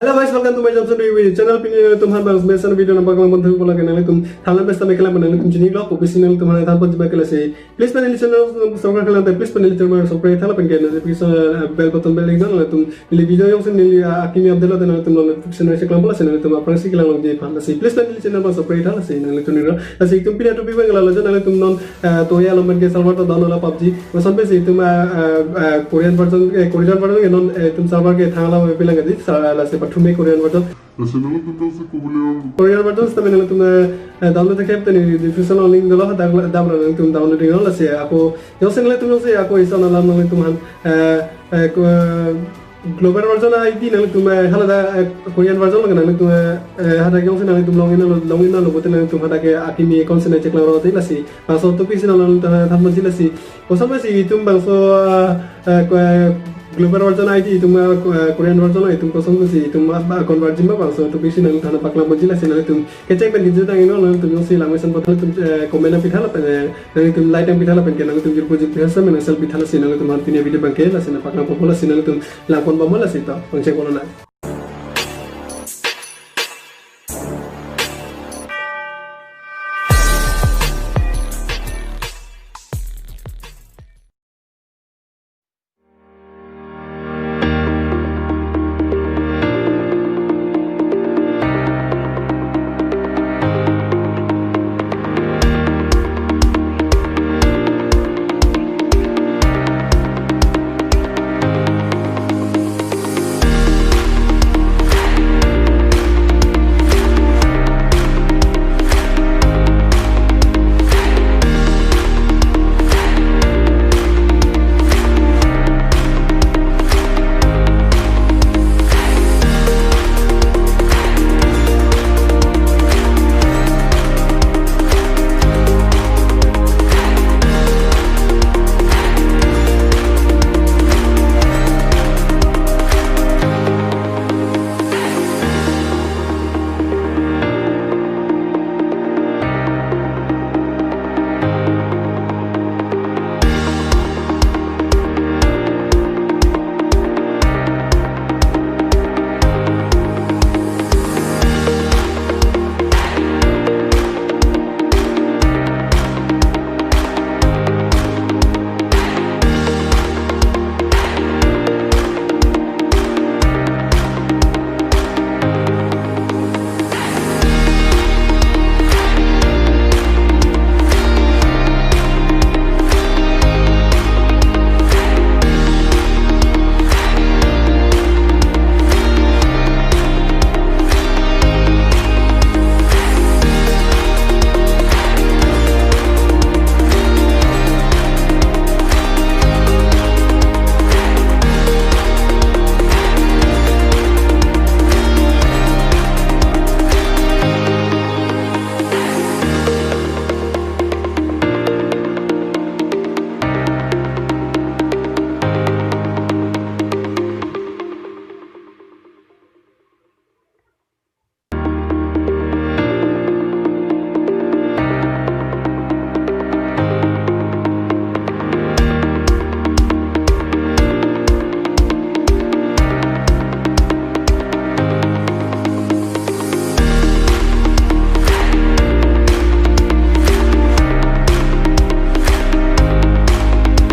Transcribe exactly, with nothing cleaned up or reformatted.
Hello guys, welcome to my Jamson Review channel. Pini tum han bang mesen video nang paklang pon thu bola ke nanglitum thanlam besta me kelang nanglitum chinilo, kopisi nanglitum han than pon jiba ke lasi. Please pen neli channel subscribe kelang te, please pen neli channel subscribe thala pen ke notification, uh, bell button bell iknon nanglitum neli video jongsi neli, uh, akimi update lo te nanglitum notification ase kelang bola si nanglitum aphrangsi kelang longji aphan lasi. Please pen neli channel subscribe thala si nanglitum nilo. Lasi itum pini atopic bang lalo nanglitum non, uh, Toya Lomban ke server to download la PUBG. Koson pensi itum, uh, uh, uh, Korean version, eh, Korean version ke non, eh, itum server ke thangla bilang ke di, sa-, lasi pathume Korean version. Korean version sitame nanglitum, eh, eh, download thekthe te neli description along link dolo, hadak dam nanglitum download iknon lasi ako jongsi nanglitum jongsi ako ison alam nanglitum han, eh, eh, ko-, global version ID nanglitum, eh, hala da, eh, Korean version lo nanglitum, eh, eh, hadak jongsi nanglitum longin lo, longin lo bote nanglitum hadak ke akimi konsen check lang roti lasi. Bangso topic si nanglitum than pon ji lasi. Koson pensi itum bangso, ah, eh, ko-, eh, global version ID itum, ah, ko-, eh, Korean version lo itum koson pensi itum, ah, ba convert ji ma bangso topic si nanglitum paklang pon ji lasi nanglitum kecheng pen kejut nang iknon nanglitum jongsi lang mesen bot nanglitum, eh, comment nang pithala pen, eh, nanglitum like nang pithala pen ke nanglitum jirpo jirpi hasa men sel pithala si nanglitum han pini video bang ke lasi nang paklang pon bola si nanglitum lang pon bola si to pangcheng bola na.